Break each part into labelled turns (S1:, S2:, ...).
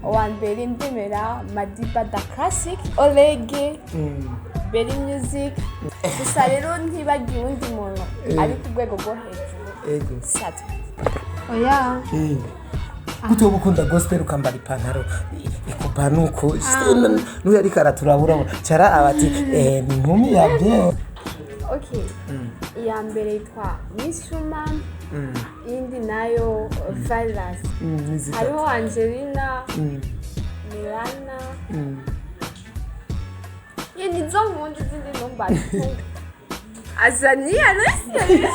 S1: Uwa mbere ndemera Madiba da Classic, Olege, Berry Music. Gusa rero ntibagiye uwundi muntu ari ku rwego rwo hejuru.
S2: Ego.
S1: Satu.
S3: Oya.
S2: Gute wowe ukunda gospel ukambara ipantaro ikubanuko n'uyu ariko araturabura cara abati ni inkumi ya bien.
S1: Okay, iya mbere yitwa Miss Schumann, iyindi nayo Virus.
S2: Ni zitatu.
S1: Hariho Angelina, Milana. Ye, nizo nkunda, izindi numva Azania rese.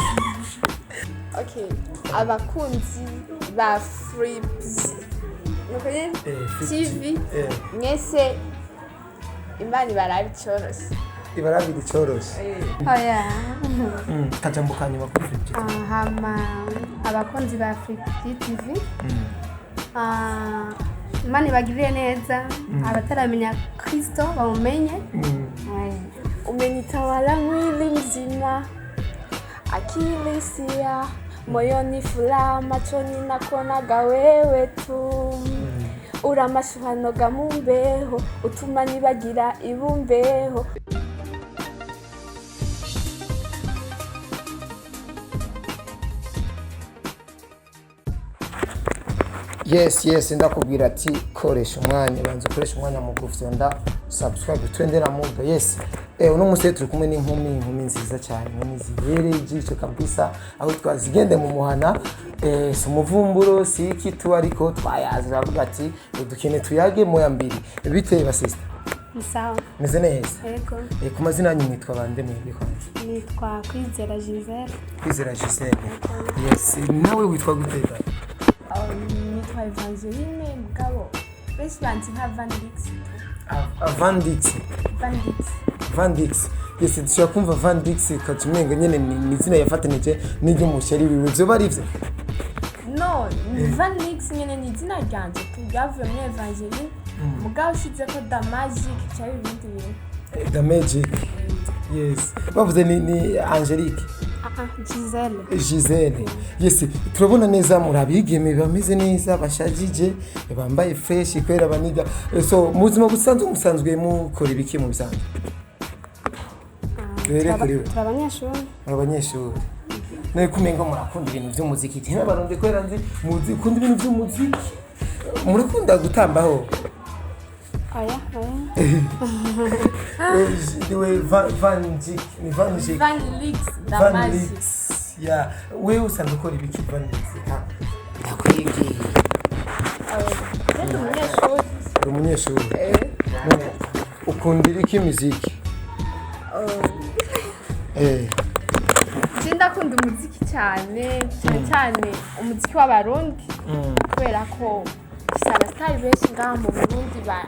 S1: Okay, abakunzi ba Freeps nuko nyene.
S2: Free
S1: TV. Mwese Imana ibarabe icoroshe.
S2: Ibarabira icoroshe.
S3: Oya.
S2: Kajambo kanyuma kuri Flip G.
S3: Hama abakunzi ba Flip TV, Imana ibagirire neza, abataramenya Kristo bamumenye.
S1: Umenitawala mwili mzima, akili hisia, moyoni furaha, machoni nakuonaga wewe tu. Uri amashuhano ga mu mbeho, utuma nibagira ibumbeho.
S2: Yes, ndakubwira ati koresha umwanya, banza ukoresha umwanya mu gufyonda subscribe, twende na muda. Yes, uno munsi turi kumwe n'inkumi, inkumi nziza cyane, inkumi zibereye ijisho kabisa, aho twazigende mu muhana, si umuvumburo si iki tu, ariko twayazi turavuga ati dukine tuyage moya mbiri. Biteye ba sister?
S3: Ni sawa.
S2: Meze neza?
S3: Yego.
S2: Ku mazina yanyu mwitwa bande mwebwe kwanza?
S3: Nitwa Kwizera Gisele.
S2: Kwizera Gisele, yes. Nawe witwa gute da?
S1: Nitwa Evangeline, mugabo benshi banzi nka Vandix.
S2: Vandix?
S1: Vandix.
S2: Vandix, yes. Dushobora kumva Vandix ukaca umenga nyene ni izina yafatanije n'iry'umusheri wiwe, vyoba ari vyo?
S1: No, ni Vandix nyene, ni izina ryanje tu ryavuye muri Evangeline, mugabo ushizeko da Magic cyangwa ibindi bintu.
S2: The Magic, yes. Bavuze ni Angelique?
S3: Ah, Gisele.
S2: Gisele, yes. Turabona neza muri abigeme bameze neza, bashajije, bambaye fresh kubera baniga. So mu buzima busanzwe musanzwe mukora ibiki mu bisanzwe? Duhere kuri we.
S3: Turi abanyeshuri.
S2: Muri abanyeshuri nawe kumenga murakunda ibintu by'umuziki cyane, abarundi kubera nzi muzi ukunda ibintu by'umuziki, murakunda gutambaho?
S3: Oya, oya.
S2: Niwe Van Dijk, ni Van Dijk?
S1: Vandix da
S2: Van
S1: Magic.
S2: Dijk, ya. Wewe usanzwe ukora ibiki, Van Dijk? Ndakwibwiye.
S1: Ndi umunyeshuri.
S2: Uri umunyeshuri? None ukundira iki imiziki?
S1: Je ndakunda umuziki cyane cyane cyane umuziki w'Abarundi, kubera ko dufise abasitari benshi ngaha mu Burundi ba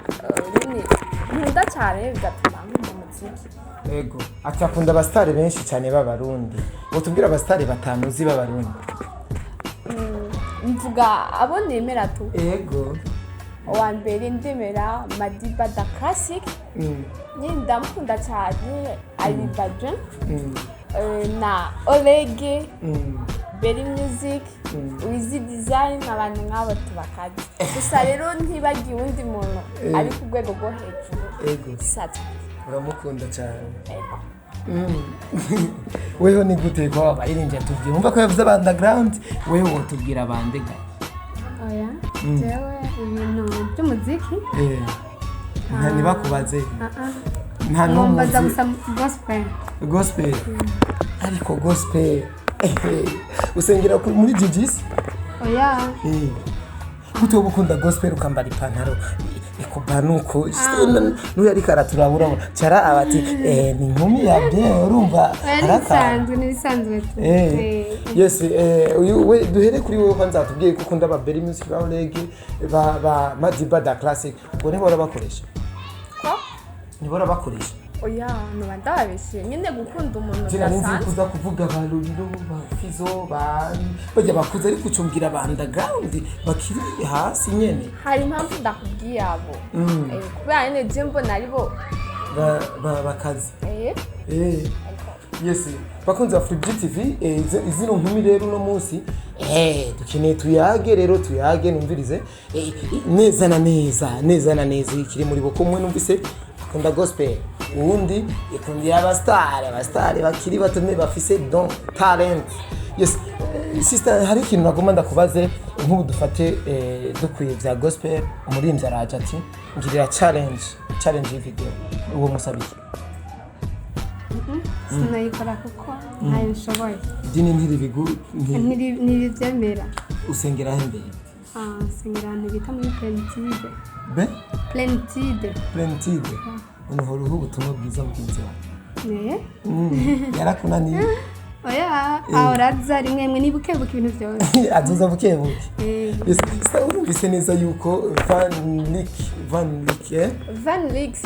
S1: nyene nkunda cyane, bigatuma nkunda umuziki.
S2: Ego, ati akunda abasitari benshi cyane b'Abarundi. Utubwira abasitari batanu uzi b'Abarundi.
S1: Mvuga abo nemera tu?
S2: Ego.
S1: Uwa mbere ndemera Madiba da Classic. Nyine ndamukunda cyane, aririmba bien. Na Olege, Berry Music, Wizi Design, abantu nk'abo tubakazi. Gusa rero ntibagiye uwundi muntu ari ku rwego rwo hejuru.
S2: Ego.
S1: Satu.
S2: Uramukunda cyane?
S1: Ego.
S2: Weho ni gute ko abaririmbyi atubwira, wumva ko yavuze aba underground, wewe wotubwira bande ga?
S3: Oya, jewe ibintu by'umuziki.
S2: Nta ntibakubaze?
S3: Ah, ah.
S2: Nta
S3: Numbaza
S2: n'umuzi?
S3: gusa gospel.
S2: Gospel, ariko gospel usengera muri GGC?
S3: Oya.
S2: Gute wowe ukunda gospel ukambara ipantaro ikubanuko n'uyu ariko araturabura cara abati ni inkumi ya bien, urumva?
S3: Oya, ni
S2: Haraka.
S3: ibisanzwe, ni ibisanzwe tu.
S2: Yes, uyu we duhere kuri wowe kwanza, watubwiye ko ukunda ba Berry Music, ba Oleg, ba Madiba da Classic, ubwo ntibora bakoresha?
S1: Ko?
S2: Ntibora bakoresha?
S1: Oya, nuba ndababeshiye nyine, gukunda umuntu
S2: Jena ninzi
S1: bidasanzwe.
S2: kuza kuvuga ba Lolilo, ba Fizo, ba bajya bakuze, ariko ucumbwira ba underground bakiri hasi nyene.
S1: Hari impamvu ndakubwiye abo. Kubera nyine je mbona aribo
S2: Ba bakazi. Yes, bakunzi ba Free TV, izino nkumi rero uno munsi dukeneye tuyage, rero tuyage numvirize neza na neza, neza na neza ikiri muri bo. Kumwe numvise akunda gospel, uwundi ikundira abasitari, abasitari bakiri bato mais bafise don, talent. Yes, sister, hari ikintu nagomba ndakubaze. Nk'ubu dufate dukwiye vya gospel, umuririmbyi araje ati ngirira challenge y'ivideo, uwo musaba iki?
S3: Sinayikora kuko ntayo nshoboye.
S2: Idini ntiribigu
S3: Ntiribyemera.
S2: Usengera he mbere?
S3: Ah, nsengera ahantu bita muri Plenitude.
S2: Be?
S3: Plenitude.
S2: Plenitude. Unohora uha ubutumwa bwiza mugenzi wawe?
S3: Eh?
S2: Yarakunaniye?
S3: Oya, ahora aza rimwe rimwe, ni bukebuke ibintu byose.
S2: Azoza bukebuke.
S3: Eh.
S2: Yes, sister, urumvise neza yuko Van Lick, Van Lick, eh?
S1: Van Lix.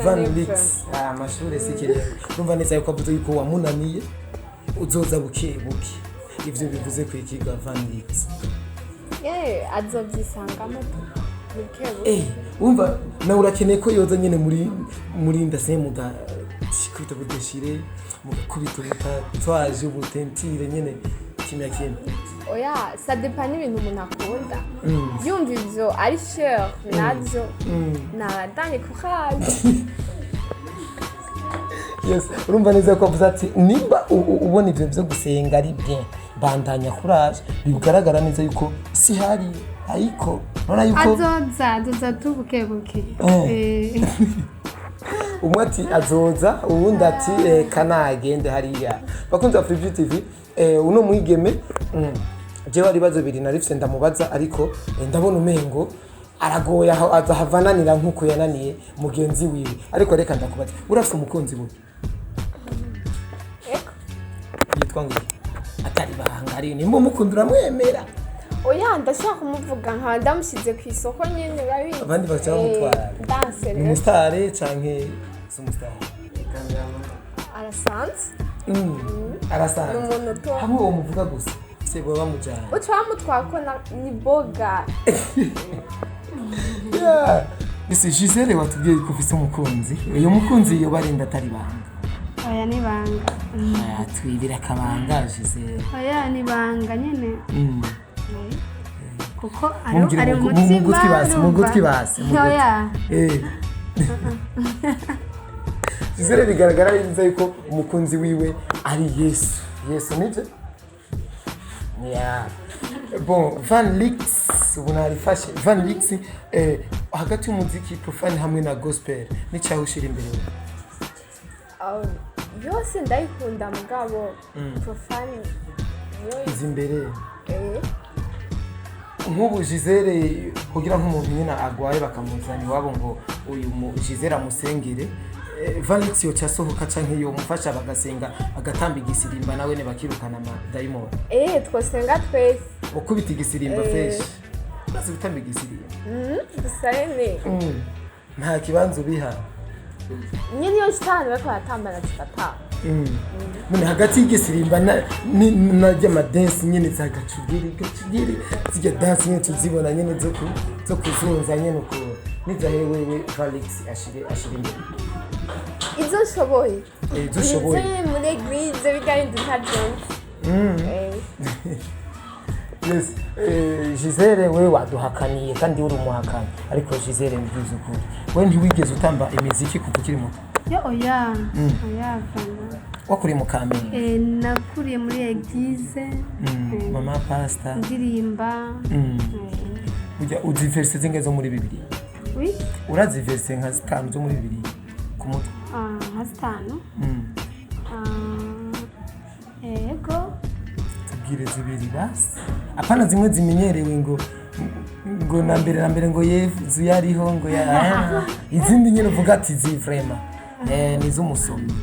S2: Van Lix, ah, amashure si kirenga. Urumva neza yuko avuze yuko wamunaniye, uzoza bukebuke. Ivyo bivuze ku ikiga Van Lix?
S1: Yeah, azobyisangamo bukebuke.
S2: Umva nawe urakeneye ko yoza nyene muri ndase muga kubita budeshire, mugakubita ubutatwaje, ubutentire nyene kimya kimya.
S1: Oya, ça dépend n'ibintu umuntu akunda. Yumva ivyo ari cher navyo, nabandanye courage.
S2: Yes, urumva neza ko avuze ati nimba ubona ivyo vyo gusenga ari bien, bandanya, courage. Bigaragara neza yuko si hari, ariko urabona yuko
S3: Azoza tu bukebuke.
S2: Eh.
S3: Eh.
S2: Umwe ati azoza, uwundi ati kanagende hariya. Bakunzi ba Free TV, uno mwigeme, jewe hari ibibazo bibiri narifise ndamubaza, ariko ndabona umengo aragoye aho azahava ananira nk'uko yananiye mugenzi wiwe. Ariko reka ndakubaza, urafise umukunzi bubi?
S1: Eko.
S2: Yitwa ngo iki? Atari banga, ari nimba umukunda uramwemera.
S1: Oya, ndashaka kumuvuga nkaba ndamushyize ku isoko nyine, urabizi.
S2: Abandi bagaca bamutwara.
S1: Danse.
S2: Ni
S1: Rero
S2: umusitari canke si umusitari?
S1: Arasanze.
S2: Arasanzwe.
S1: Ni umuntu uto.
S2: Hamwe uwo muvuga gusa se boba bamujyana?
S1: Uca bamutwara ko ni boga.
S2: Yeah. Ese Gisele, watubwiye ko ufise umukunzi, uyu mukunzi yoba arinda atari banga?
S3: Oya, ni banga.
S2: Aya, twibira akabanga, Gisele.
S3: Oya, ni banga nyine. Kuko ari
S2: Mumbwire
S3: ari
S2: mu gutwi basi, mu
S3: urumva.
S2: gutwi basi, mu gutwi.
S3: Oya.
S2: Gisele, bigaragara neza yuko umukunzi wiwe ari Yesu. Yesu nibyo? Yeah. Bon, Van Lix, ubu narifashe. Van Lix, hagati y'umuziki profane hamwe na gospel, n'icyaho ushira imbere?
S1: Oh, yose ndayikunda, mugabo profane niyo.
S2: Izi imbere.
S1: Eh.
S2: Nk'ubu Gisele, kugira nk'umuntu nyine agwaye bakamuzana iwabo ngo uyu mu Gisele amusengere, Van Lix yoca asohoka canke yomufasha bagasenga, agatamba igisirimba nawe ne bakirukana amadayimoni?
S1: Eh, twosenga twese.
S2: Ukubita igisirimba?
S1: Eh.
S2: Fresh, urazi gutamba igisirimba?
S1: Gusa nyene.
S2: Nta kibanza ubiha?
S1: Nyene iyo shitani bariko baratambana zigatamba.
S2: None hagati y'igisirimba na ry'amadansi nyene za gacugiri gacugiri, zirya dansi nyene tuzibona nyene zo kuzunza nyene ukuntu, nizahe wewe Valix ashire imbere?
S1: Izo nshoboye.
S2: Izo ushoboye.
S1: Izo nyene muri église bigarinda ntavyumva. Eh.
S2: Yes. Gisele, wewe waduhakaniye kandi uri umuhakanyi, ariko Gisele, mbwiza ukuri, we ntiwigeze utamba imiziki kuva ukiri muto?
S3: Yo, oya, oya, vraiment.
S2: Wakuriye mu Kamenge?
S3: Eh, nakuriye muri église.
S2: Mama pastor?
S3: Ndirimba.
S2: Ujya uzi verse zingahe zo muri Bibiliya?
S3: Oui.
S2: Urazi verse nka zitanu zo muri Bibiliya ku mutwe?
S3: Ah, nka zitanu. Ah, yego.
S2: Tubwire zibiri basi, apana zimwe zimenyerewe ngo na mbere na mbere ngo Yezu yariho ngo ya ah, izindi nyine uvuga ati zi vraiment ni iz'umusomyi.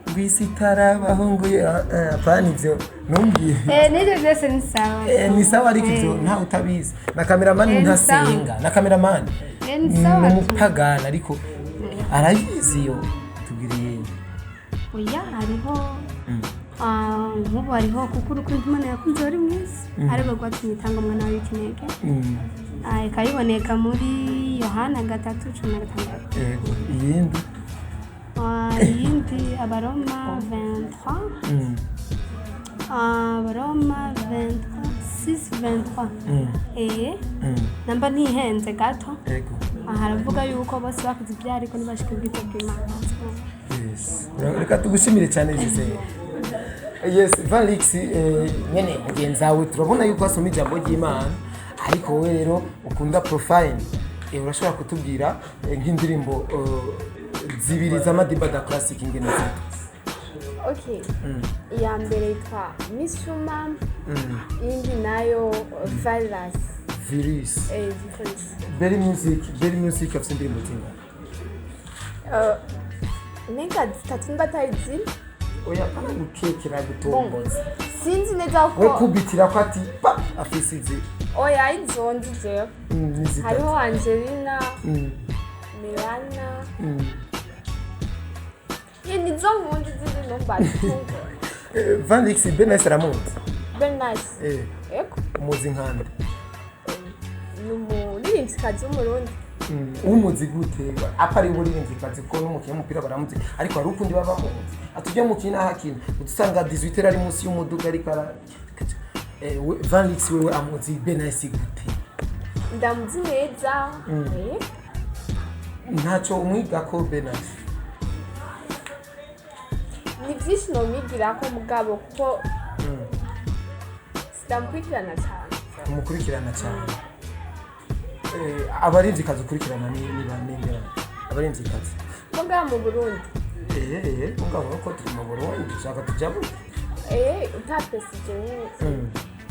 S2: Ngo isi itarabaho ngo apana ivyo ntumbwire.
S3: Eh, n'ibyo byose ni sawa.
S2: Ni sawa, ariko ivyo ntawe utabizi na kameramani.
S3: Ni sawa.
S2: Ntasenga na kameramani.
S3: Ni sawa
S2: ni
S3: tu.
S2: umupagani ariko arabizi iyo tubwire yeye.
S3: Oya, hariho ah, nk'ubu hariho kuko urukundo Imana yakunze wari mwisi ariko rwatumye itanga umwana wawe w'ikinege. Ah, ikabiboneka muri Yohana 3:16.
S2: Yego, iyindi?
S3: Iyindi Abaroma 23. Abaroma 23 6 23. Namba ntihenze gato.
S2: Ego.
S3: Aha haravuga yuko bose bakoze ibyaha ariko ntibashike ubwiza bw'Imana.
S2: Yes. Reka tugushimire cyane, Gisele. Yes, Valix, nyene mugenzi wawe turabona yuko asoma ijambo ry'Imana, ariko wowe rero ukunda profile, urashobora kutubwira nk'indirimbo zibiri za Madiba da Classic ingene zitwa?
S1: Okay, iya mbere yitwa Miss Human, iyindi nayo Virus.
S2: Virus.
S1: Virus.
S2: Berry Music, Berry Music afite indirimbo zingahe?
S1: Nenga zitatu nimba atari zine.
S2: Oya, pana gukekera, gutomboza.
S1: Sinzi neza
S2: We
S1: ko
S2: kubitira ko ati pa afise izi.
S1: Oya, izo nzi jewe.
S2: Ni zitatu.
S1: Hariho Angelina, Milana. Ye, nizo nkundi, zindi numva zitungo.
S2: Vanix Benes aramuzi?
S1: Very nice. Ego.
S2: Umuzi nkande?
S1: Ni umuririmvyikazi w'Umurundi.
S2: Umuzi gute? Apa ari umuririmvyikazi, kuko n'umukinnyi w'umupira baramuzi, ariko hari ukundi baba bamuzi atujya mukina hakina udusanga 18 ari munsi y'umuduga, ariko ara Vanix wewe amuzi Benes gute?
S1: Ndamuzi neza.
S2: Ntacyo umwigako Benes?
S1: Ni byinshi nomwigirako, mugabo kuko sindamukurikirana cyane.
S2: Umukurikirana cyane. Abarimvyikazi ukurikirana ni banengera abarimvyikazi?
S1: Mugabo mu Burundi?
S2: Mugabo ko turi mu Burundi, dushaka tujamo.
S1: Utapesije nyene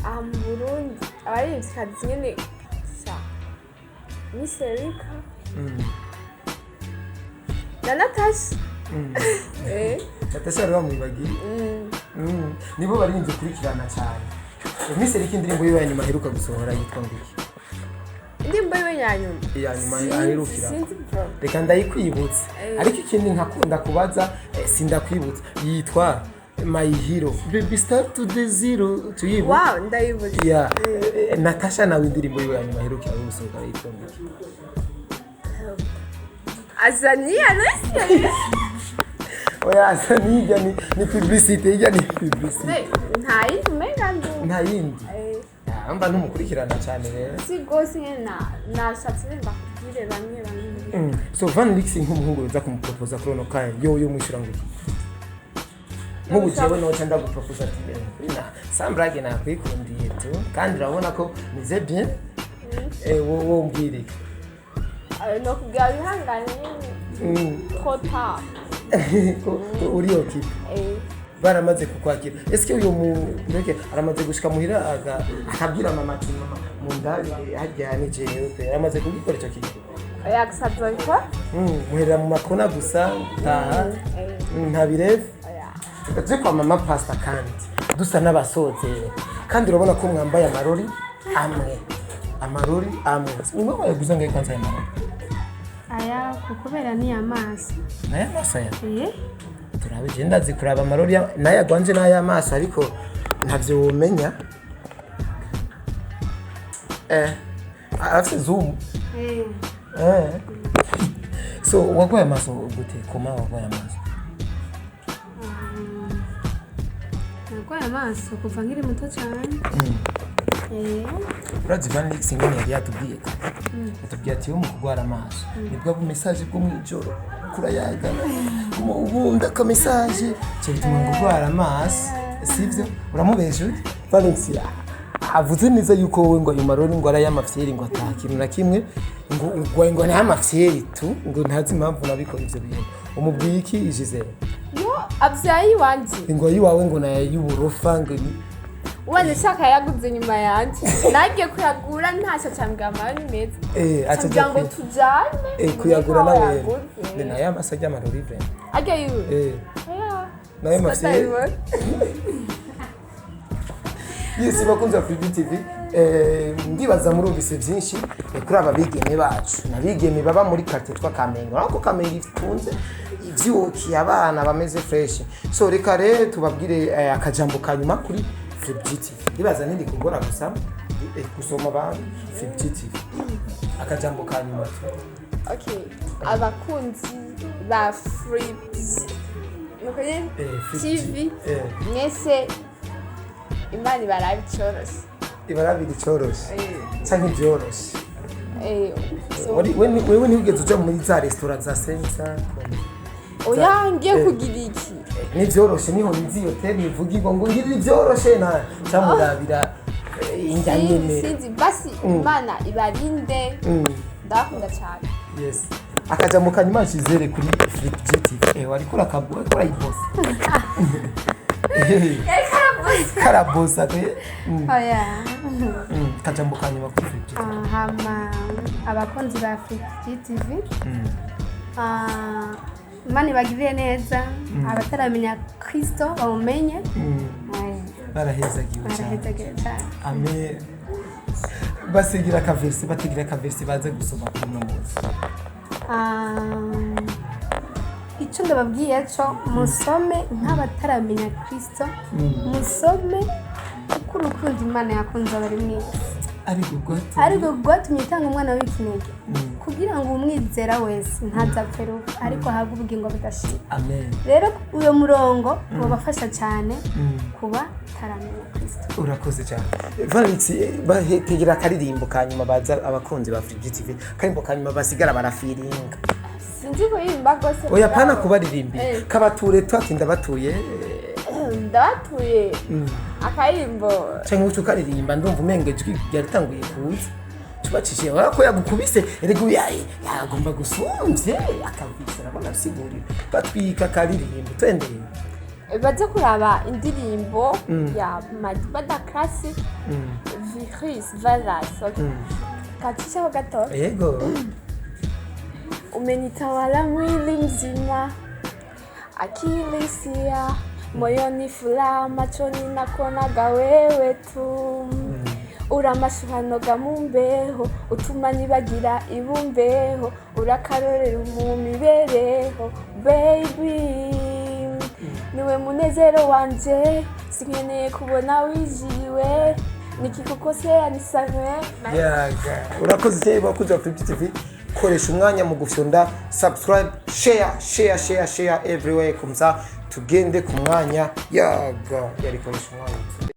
S1: aha mu Burundi abaririmvyikazi nyene sha Miss Erika na Natasha.
S2: Natasha bari bamwibagiye. Nibo barinze ukurikirana cyane. Miss Erika, indirimbo yiwe ya nyuma aheruka gusohora yitwa ngo iki?
S1: Indirimbo yiwe ya nyuma?
S2: Iya nyuma aherukira.
S1: Sinzi bro.
S2: Reka ndayikwibutsa. Ariko ikindi nkakunda kubaza, sindakwibutsa, yitwa My Hero, Baby Start to the Zero, tuyibuka?
S1: Wow, ndayibuze.
S2: Yeah. Natasha nawe indirimbo yiwe ya nyuma aherukira gusohora yitwa ngo iki?
S1: Azania nasi.
S2: Oya, asa nijya ni publicité, ijya ni publicité.
S1: Nta yindi umenga ndu.
S2: Nta yindi? Mba ntumukurikirana cyane rero.
S1: Si rwose nyene nashatse nyene ndakubwire bamwe bamwe muri.
S2: So Van Lix, nk'umuhungu uza kumupropoza kuri ono kanya, yo mwishyura ngo iki? Nk'ubu jewe noca ndagupropoza ati na sambrage nakwikundiye tu, kandi urabona ko meze bien, wo umbwire iki?
S1: Nokubwira wihangane nyene. Trop tard.
S2: Ko uri occupé? Baramaze kukwakira. Eske uyu mureke aramaze gushika muhira akabwira mama ati: "Mama, mundabire harya ni jewe pe"? Aramaze kugikora ico kintu?
S1: Oya, gusa azobikora.
S2: Muherera mu makona gusa taha? Nta bireve?
S1: Oya.
S2: Reka tuje kwa mama pastor, kandi dusa n'abasozera, kandi urabona ko mwambaye amarori amwe, amarori amwe. Nimwe bayaguze ngayo kwanza ayo marori?
S3: Aya kukubera ni amaso.
S2: Nayo amaso aya?
S3: Eh.
S2: Turabe, je ndazi kuraba amarori n'ayagwanje n'ay'amaso, ariko ntavyo womenya. Arafise zoom. So wagwaye amaso gute? Koma wagwaye amaso?
S3: Narwaye amaso kuva nkiri muto cyane.
S2: Urazi Van Lix ingene yari yatubwiye ko yatubwiye ati: "Yo, mu kurwara amaso nibwo bu message bwo mwijoro kurayagana ubundi aka message cyo bituma ngo urwara amaso." Sivyo? Uramubesha ute? Van Lix avuze neza yuko wowe ngo ayo marori ngo ari ay'amafyeri, ngo ata kintu na kimwe, ngo urwaye ngo ni ay'amafyeri tu, ngo ntazi impamvu nabikora ivyo bintu. Umubwiye iki, Gisele?
S1: Yo, avyaye iwanje.
S2: Ngo ayiwawe ngo nayo y'uburofa ngo ni
S1: Wenda shaka yaguze nyuma yanje, nagiye kuyagura ntacyo, acambwira amayo ni meza.
S2: Aca
S1: acambwira ngo
S2: aja
S1: tujane.
S2: Kuyagura
S1: nawe
S2: nawe ni nayo amaso ajya amarori vraiment.
S1: Ajya yiwe. Oya.
S2: Nayo mafyeri.
S1: Sitayibona.
S2: Yes, bakunzi ba Free TV, ndibaza murumvise byinshi kuri aba bigeme bacu nabigeme baba muri quartier twa Kamenge. Urabona ko Kamenge itunze ivyuki, abana bameze fresh. So reka rero tubabwire akajambo ka nyuma kuri Free TV. Ndibaza nindi kugora gusa gusoma abantu Free TV, akajambo ka nyuma tu.
S1: Okay, abakunzi ba Free nuko nyene
S2: Free
S1: TV,
S2: Eh.
S1: mwese Imana ibarabe icoroshe.
S2: Ibarabira icoroshe canke ibyoroshe?
S1: So,
S2: Wewe ntiwigeze uja muri za resitora za sensa?
S1: Oya, ngiye kugira iki?
S2: N'ivyoroshe niho nzi iyo terme ivugirwa ngo ngirira ivyoroshe na camurabira indya
S1: Sinzi,
S2: nyene.
S1: sinzi, basi Imana ibarinde. Ndabakunda cyane.
S2: Yes, akajambo kanyuma nshizere kuri Flip GTV. Wariko urakabwa, wariko urayibosa, karabosa te.
S3: Oya.
S2: Kajambo kanyuma kuri Flip GTV.
S3: Ah, hama abakunzi ba Africa GTV, Imana ibagirire neza, abataramenya Kristo bamumenye.
S2: Barahezagiwe cyane.
S3: Barahezagiwe cyane.
S2: Ame basigira akaverse, bategira akaverse baze gusoma kuri uno munsi.
S3: Ah, icyo ndababwiye cyo musome nk'abataramenya Kristo, musome kuko urukundo Imana yakunze abari mwese
S2: ariko rwatse
S3: ariko rwatumye itanga umwana w'ikinege kugira ngo umwizera wese ntazapfe rupfu ariko ahabwe ubugingo budashira.
S2: Amen.
S3: Rero uyo murongo wabafasha cyane kuba taramenya Kristo.
S2: Urakoze cyane, Valence. Bategera akaririmbo ka nyuma baza abakunzi ba Free TV, akaririmbo ka nyuma basigara barafiringa.
S1: Sinzi kuririmba rwose.
S2: Oya, pana kubaririmbira. Kabature twatinda batuye.
S1: Ndabatuye akaririmbo.
S2: Canke uca ukaririmba, ndumva umenga ijwi ryaritanguye kuza tubacishije ko yagukubise. Erega uyu yagomba gusumvye akavise, arabona asigurira batwika akaririmbo, twendeye.
S1: Baze kuraba indirimbo ya Madiba da Classic, Virus Virus, okay. Kacishaho gato.
S2: Yego.
S1: Umenitawala mwili mzima, akili hisia, moyoni furaha, machoni nakuonaga wewe tu. Uramashuhano mu mbeho, utuma nibagira ibumbeho, urakarorero mu mibereho, baby niwe munezero wanje, sinkeneye kubona wijiwe nikikukosea nisamehe.
S2: Yaga, urakoze cyane. Bakunzi ba Flip TV, koresha umwanya mu gufyonda subscribe, share, share, share, share everywhere, kumsa tugende ku mwanya. Yaga, yarikoresha umwanya.